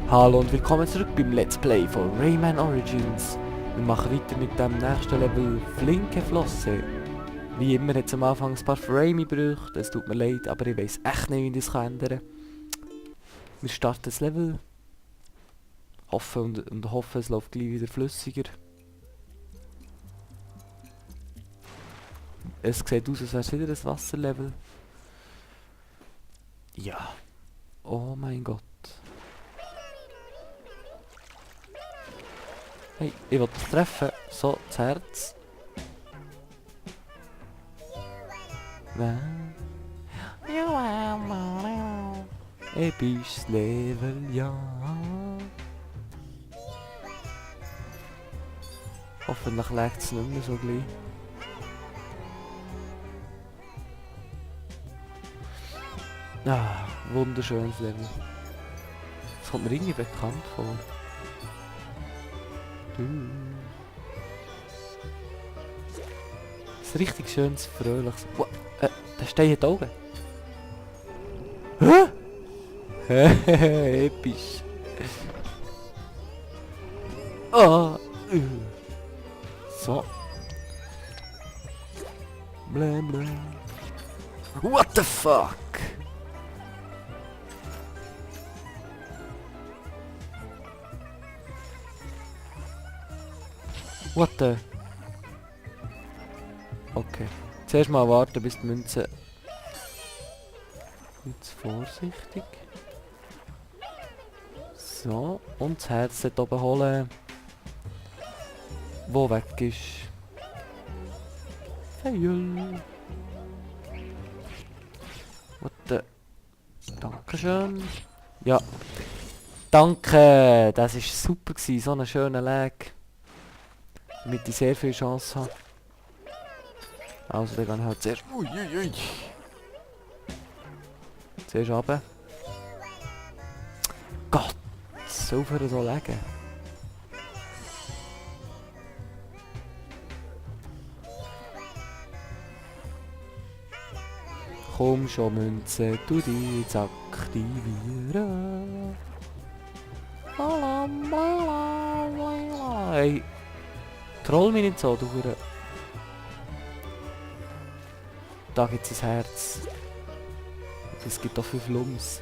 Hallo und willkommen zurück beim Let's Play von Rayman Origins. Wir machen weiter mit dem nächsten Level Flinke Flosse. Wie immer hat es am Anfang ein paar Frame-Brüche, es tut mir leid, aber ich weiß echt nicht, wie ich das ändern kann. Wir starten das Level. Hoffen und hoffen, es läuft gleich wieder flüssiger. Es sieht aus, als wäre es wieder ein Wasserlevel. Ja. Oh mein Gott. Hey, ich will das treffen. So, das Herz. Episches Level, ja. Hoffentlich legt es nicht mehr so gleich. Ah, wunderschönes Level. Das kommt mir irgendwie bekannt vor. Ein richtig schönes, fröhliches... Der Stein hat Augen. Hä? Episch. Ah. So. Blam blam. What the fuck? What the... Okay. Zuerst mal warten, bis die Münze... Jetzt vorsichtig. So. Und das Herz dort oben holen. Wo weg ist. Fail. What the... Dankeschön. Ja. Danke. Das war super gewesen. So ein schöner Lag. Damit ich sehr viel Chance habe. Also dann gehe ich halt zuerst... Uiuiui. Zuerst runter. Gott! So für so legen. Komm schon Münze, tu die jetzt aktivieren. Hey. Troll mich nicht so, du Hure. Da gibt's ein Herz. Es gibt auch 5 Lums.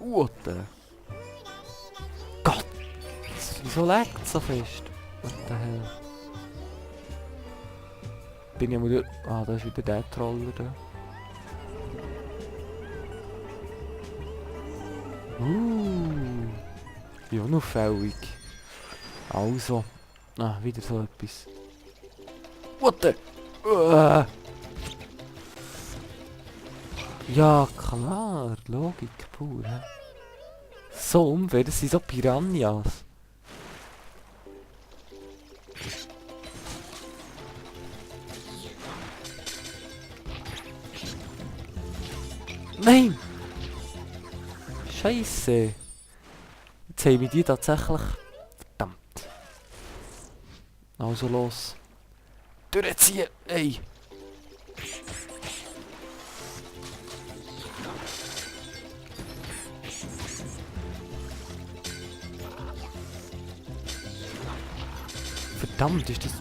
What the... Gott! Wieso laggt es so fest? What the hell? Bin ich mal durch... Ah, da ist wieder der Troller da. Ja, noch fällig. Also. Ah, wieder so etwas. What the... Ja, klar. Logik pur. He? So unfair, das sind so Piranhas. Nein! Scheiße! Jetzt haben wir die tatsächlich... Verdammt! Also los! Durchziehen! Ey! Verdammt, ist das...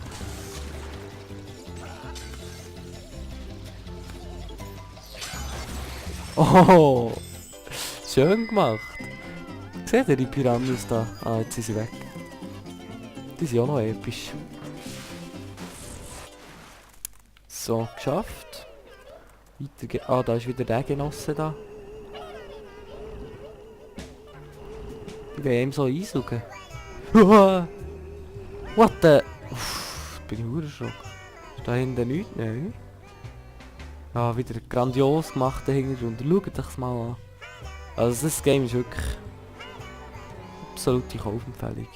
Oh! Schön gemacht! Seht ihr die Piranhas da? Ah, jetzt sind sie weg. Die sind auch noch episch. So, geschafft. Weiter ah, da ist wieder der Genosse da. Die will ihm so einsaugen. What the... Uff, bin ich erschrocken. Ist da hinten nichts? Nein. Ja, wieder grandios gemacht der Hintergrund. Schaut euch mal an. Also das Game ist wirklich... absolute Kaufempfehlung.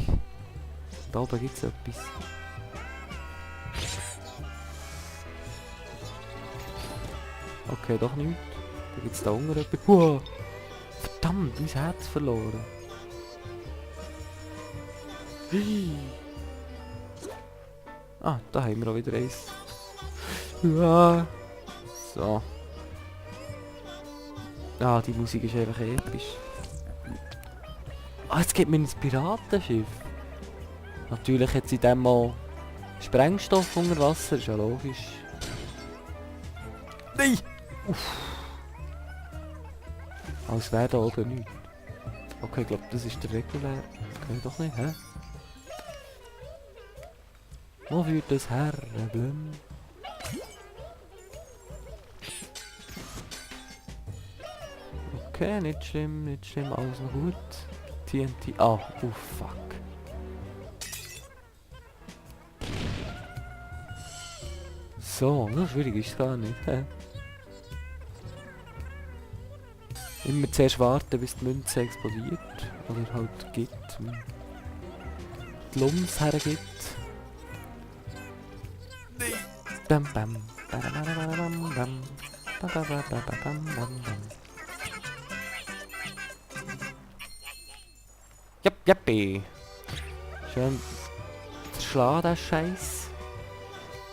Da oben gibt es etwas. Okay, doch nicht. Da gibt es da unten etwas. Wow. Verdammt, mein Herz verloren. Ah, da haben wir auch wieder eins. Ja. So. Ah, die Musik ist einfach episch. Ah, jetzt geht mir ins Piratenschiff. Natürlich hat sie dann mal Sprengstoff unter Wasser, ist ja logisch. Nein! Uff. Als wäre da oben nichts. Okay, ich glaube, das ist der regulär. Das kann ich doch nicht, hä? Wo führt das her? Okay, nicht schlimm, alles noch gut. TNT. Ah, oh fuck. So, so schwierig ist es gar nicht. Hä? Immer zuerst warten, bis die Münze explodiert. Oder halt gibt. Die Lums hergibt. Bam bam. Bam bam bam bam bam. Bam bam bam bam bam bam bam. Jappi. Schön zerschlagen, der Scheiß.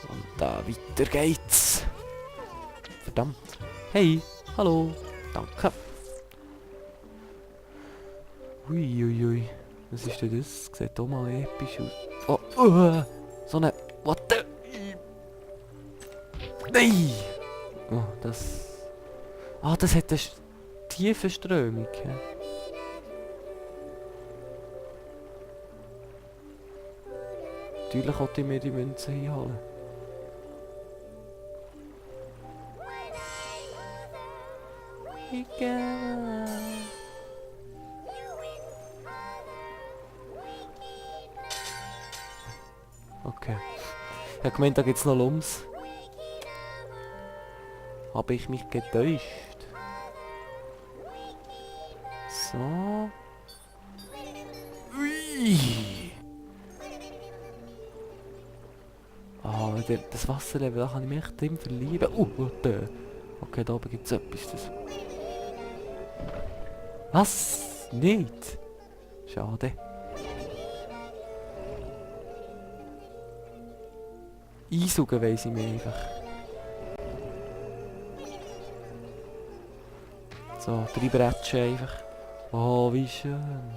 Und da weiter geht's. Verdammt. Hey, hallo. Danke. Uiuiui. Was ist denn das? Sieht doch mal episch aus. Oh, so eine... What the... Nein! Oh, das... Ah, das hat eine tiefe Strömung. Ja. Natürlich wollte ich mir die Münze einholen. Okay. Ich habe gemeint, da gibt es noch Lums. Habe ich mich getäuscht? So. Ui. Ah, das Wasserlevel, da kann ich mich echt drin verlieben. What? Okay, da oben gibt es etwas. Was? Nicht? Schade. Einsaugen weiss ich mir einfach. So, reinbretschen einfach. Oh, wie schön.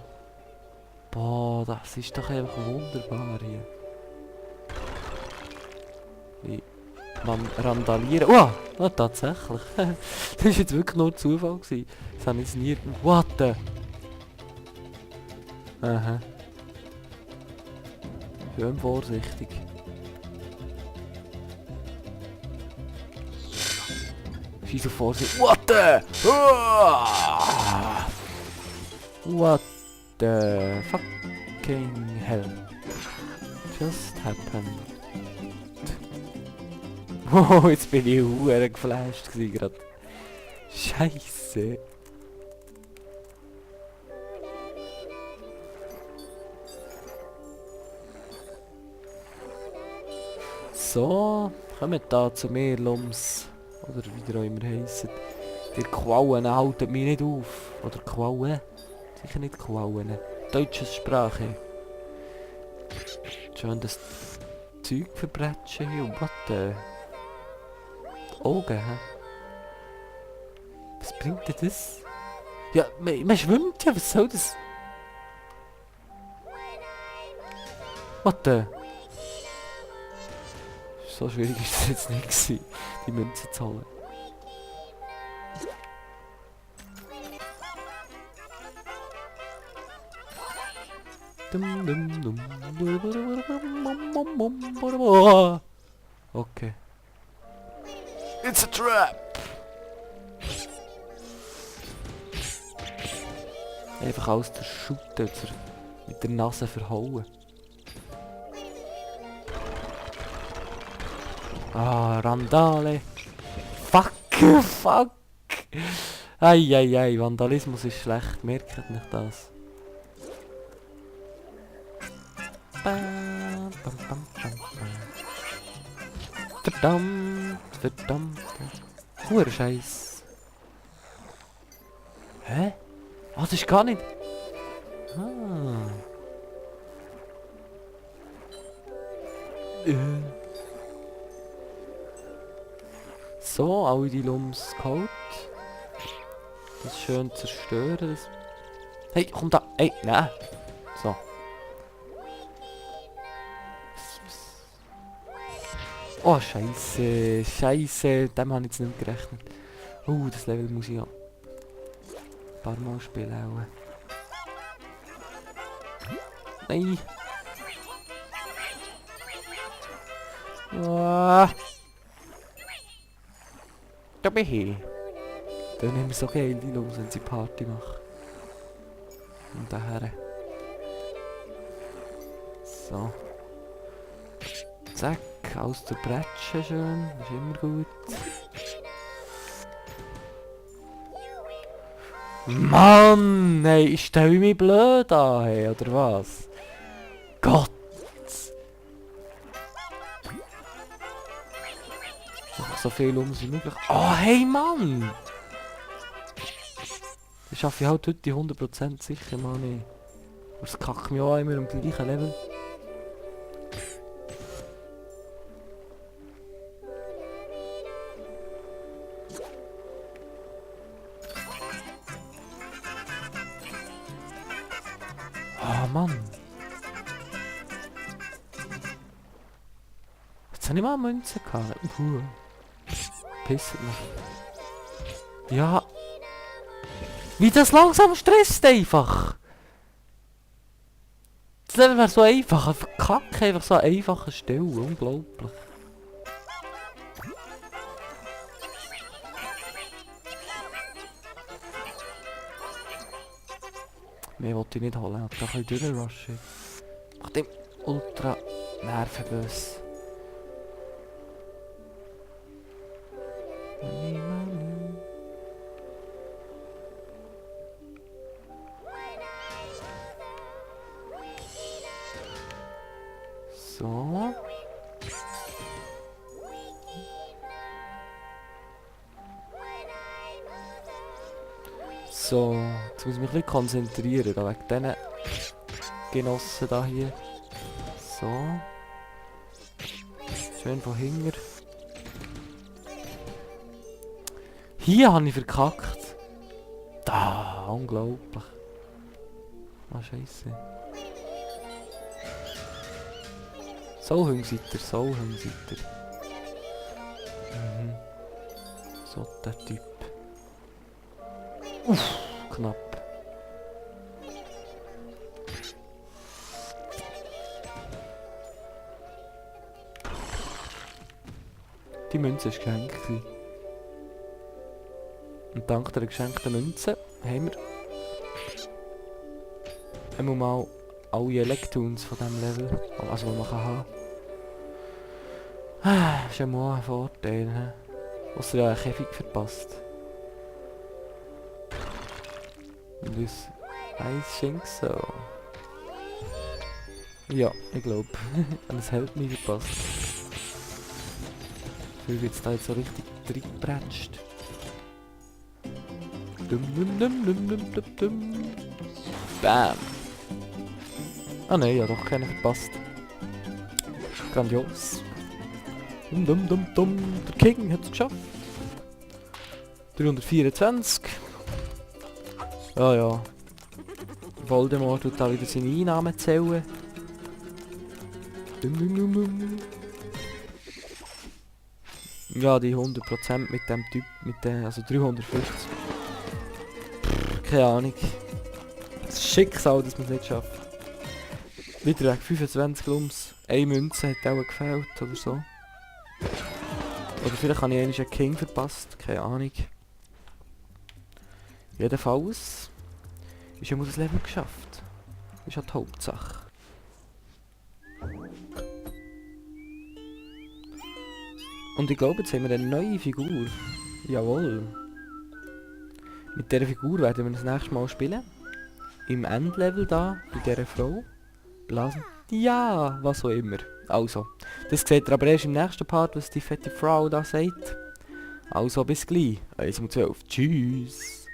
Boah, das ist doch einfach wunderbar hier. Wie man randalieren. Oh, tatsächlich. Das war jetzt wirklich nur Zufall gewesen. Das habe ich jetzt nie... What the... Aha. Schön vorsichtig. Scheiß auf Vorsicht. What the... What the fucking hell just happened? Oh, jetzt bin ich verdammt geflasht gerade. Scheiße. So, kommt da zu mir, Lums. Oder wie ihr auch immer heisst. Die Quallen halten mich nicht auf. Oder Quallen? Sicher nicht Quallen. Deutsche Sprache. Schön das Zeug verbrechen hier. Und was the... Die Augen, hä? Was bringt denn das? Ja, man schwimmt ja, was soll das? Was the... So schwierig ist es jetzt nicht gewesen, die Münze zu holen. Okay. It's a trap! Einfach alles zerschütten, mit der Nase verhauen. Ah, Randale. Fuck, fuck. Eieiei, Vandalismus ist schlecht, merkt nicht das. Verdammt, verdammt. Hoher Scheiß. Hä? Ah, das ist gar nicht... Ah. So, alle die Lums geholt. Das schön zerstören. Das... Hey, komm da! Hey, nein! So. Oh, Scheiße! Scheiße! Dem habe ich jetzt nicht gerechnet. Das Level muss ich ja ein paar Mal spielen auch. Nein! Ah. Da bin ich. Dann nehmen wir so geil die los, wenn sie Party machen. Und daher. So. Zack, aus der Bretsche schön. Ist immer gut. Mann! Hey, ich stelle mich blöd an, hey, oder was? Gott! Mach so viel um wie möglich. Oh, hey, Mann! Das schaffe ich halt heute die 100% sicher mal nicht. Aber es kackt mich auch immer am gleichen Level. Oh Mann! Jetzt habe ich mal eine Münze gehabt. Pisst mich. Ja. Wie das langsam stresst einfach! Das Level wäre so einfach. Verkacke einfach so eine einfache Stelle. Unglaublich. Mehr wollte ich nicht holen. Da kann ich durchrushen. Nach dem ultra Nervenbös. So. So, jetzt muss ich mich ein bisschen konzentrieren, da wegen diesen Genossen da hier. So. Schön von hinten. Hier habe ich verkackt. Da, unglaublich. Ah, Scheiße. So hung seid ihr, so hung seid ihr. So der Typ. Uff, knapp. Die Münze war geschenkt. Und dank der geschenkten Münze haben wir einmal mal alle Elektrons von diesem Level, also die man haben kann. Das ist ja mal ein Vorteil, ne? Ausser ja einen Käfig verpasst. Und das weiß ich so. Ja, ich glaube. Das hält mich verpasst. Wie wird es da jetzt so richtig reingebretscht. Bam! Ah nein, ja doch keinen verpasst. Grandios. Der King hat es geschafft. 324. Ja, ja. Voldemort tut da wieder seine Einnahmen zählen. Ja, die 100% mit dem Typ, mit dem, also 350. Keine Ahnung. Das Schicksal, dass man es nicht schafft. Wieder 25 Lums. Eine Münze hat auch gefehlt oder so. Oder vielleicht habe ich einen King verpasst, keine Ahnung. Jedenfalls ist ja das Level geschafft. Das ist ja die Hauptsache. Und ich glaube, jetzt haben wir eine neue Figur. Jawohl. Mit dieser Figur werden wir das nächste Mal spielen. Im Endlevel da, bei dieser Frau. Blasen. Ja, was auch immer. Also, das seht ihr aber erst im nächsten Part, was die fette Frau da sagt. Also, bis gleich. 1 und 12. Tschüss.